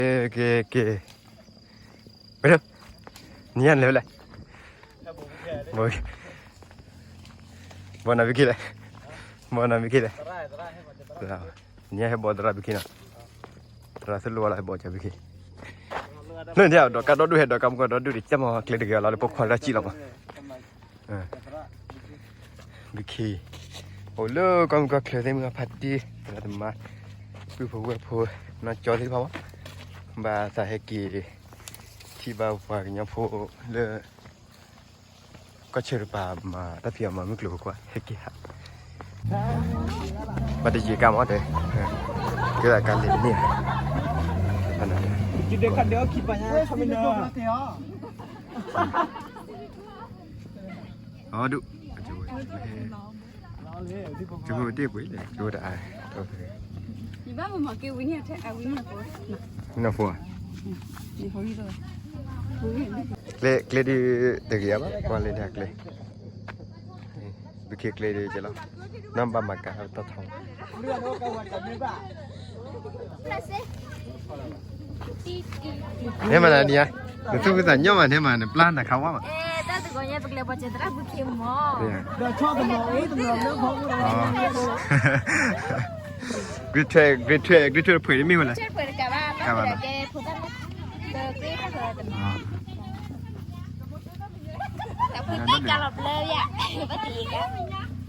က့ၤ က့ၤ က့ၤ ဝဲဒၣ် နံၤညါလဲၤဝဲလဲၣ် ဘီနၤဘံခ့လဲၣ် ဘီနၤဘံခ့လဲၣ် နံၤညါဟဲဘီသရၣ်ဘံခ့နီၤ သရၣ်သ့ၣ်လိၣ်ဝဲလီၤဟဲဘီကၢဘံခ့ လၢန့ၣ်ဒီးကါဒီဒူၣ်ဟဲဒီးကါမုၢ်ကီၢ်ဒီဒူၣ်ဒံး ကၢ်မီၤကျဲတဂ့ၤအလီၤ လၢပိာ်ခွါလၢစံၣ်လီၤမး ဘံခ့ အိၣ်လၢကီၢ်မုၢ်ကီၢ်ချၢသ့ၣ်မုၢ်ဂၢ်ဖးတံၢ် သရၣ်သမါ ပုၢ်ဖိဝဲၢ်ဖိ နီၢ်ကၠီသ့ၣ်တဖၣ်မး ဘၣ်သးဟဲက့ၤ ထံၣ်ဘၣ်ပှၤကညီဖိလၢ ကီၢ်ဆၢတပၤမၤတၢ်ဖံးအီၣ်မၤမုၢ်ကျိၤဝဲၤကွာ် ဟဲက့ၤဟး ဘၣ်တယံာ်ကါမးတဲ ကဲဒၣ်ကါလ့ၤတန့ၢ် အဒူၣ် ကၠိဝဲတ့ၢ်ပှ့ၤလဲၣ် ကၠိဝဲတအါ နီၢ်ဖိဧါ ကျဲ ကျဲဒုးတဂ့ၤအါဘၣ် ကွၢ်လၢဒၣ်ကျဲ ဘုခ့ကျဲဒုးကဲလီၤ နီၢ်ဘၣ်မၤကၤတီၢ်ထီ န့ၣ်မးနၤနံၤဧါ နသူၣ်ဖှံသးညီမးန့ၣ်မး နပျၢ်နၤခးဝါမး grade twelve grade twelve grade twelve တဖှ့ၣ်တမ့ၢ်ဝဲလဲၣ် မ့ၢ်ဘၣ်လဲၣ် ဆီတမံ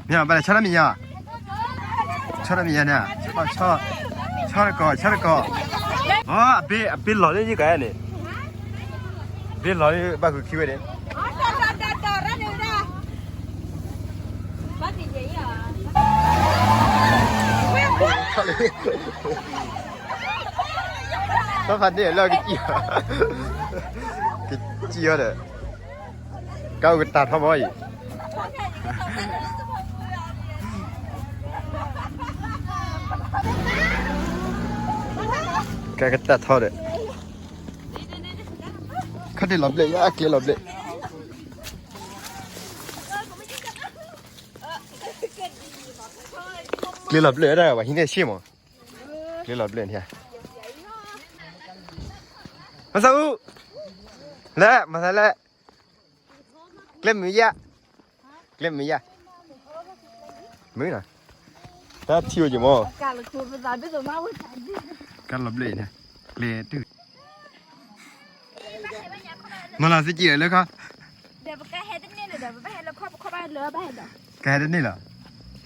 ၤညါ ဆီတမံၤညါန့ၣ် ဆီတကီၢ် ဆီတကီၢ် အဘ့ၣ် အဘ့ၣ်လီၤလၢယကၤန့ၣ် ဘ့ၣ်လီၤလၢဘၣ်ဃုခံဝဲန့ၣ် သီဖးန့ၣ်လၢကစံၣ် ကစံၣ်အီၤဒီး ကါအိၣ်ကတၢ်ထီၣ်မီၤအံၤ ကါကတၢ်ထီၣ်ဒီး ခီၣ်ထံးလီၤဘျဲၣ် ယကျဲလီၤဘျဲၣ် ကျဲလီၤဘျဲၣ်ဒၣ်ဝဲဟံးန့ၢ်ဆ့ၣ်မး ကျဲလီၤဘျဲၣ်န့ၣ် မၤသးအူ လဲၣ် မၤသးလဲၣ် ကျဲမုၢ်ယါ ကျဲမုၢ်ယါ မုၢ်နီၤ တၢ်ထံၣ်အိၣ်က့ၤမး ကါလီၤဘျဲၣ်န့ၣ် ကျဲတုၤ မၤလီၤသကံၢ်လၢခီ ကဟဲတန့ၢ်လီၤ က့ၤလၢခီၣ်ကိးဂၤလီၤမ့ၢ်စံးဒဲး ကျဲတဂ့ၤဘၣ်ကဲလီၤနီၤ ခီလၢ န့ၣ် ပ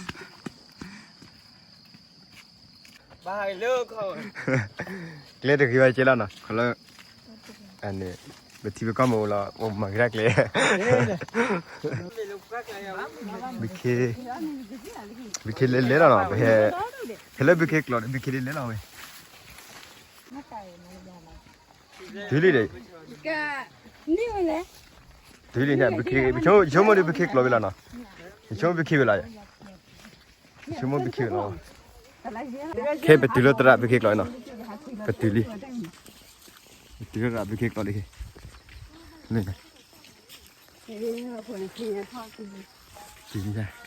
ထံပကီၢ်မ့ၢ်အိၣ်လီၤ ပမၤက့ၤတၢ်ကျဲ ဘုခ့ ဘုခ့လဲၤလဲၤလီၤနီၤ ပဟဲ ဟဲလၢဘုခ့ကျိးန့ၣ် ဘုခ့လဲၤလဲၤလီၤဝဲ တုၤလံဒီး တုၤလံန့ၣ် ဘုခ့ ယဆိကမိၣ်ဒီးဘုခ့ကျိးဝဲလီၤနီၤ ယဆိကမိၣ်ဘုခ့ဝဲလီၤ ယဆိကမိၣ်ဘုခ့ဝဲလီၤ ခဲပတုၤလၢသရၣ်ဘုခ့ကျိးနီၤ ပတုၤလံ ပတုၤလၢသရၣ်ဘုခ့ကျိးလံ လံ တုၤလံ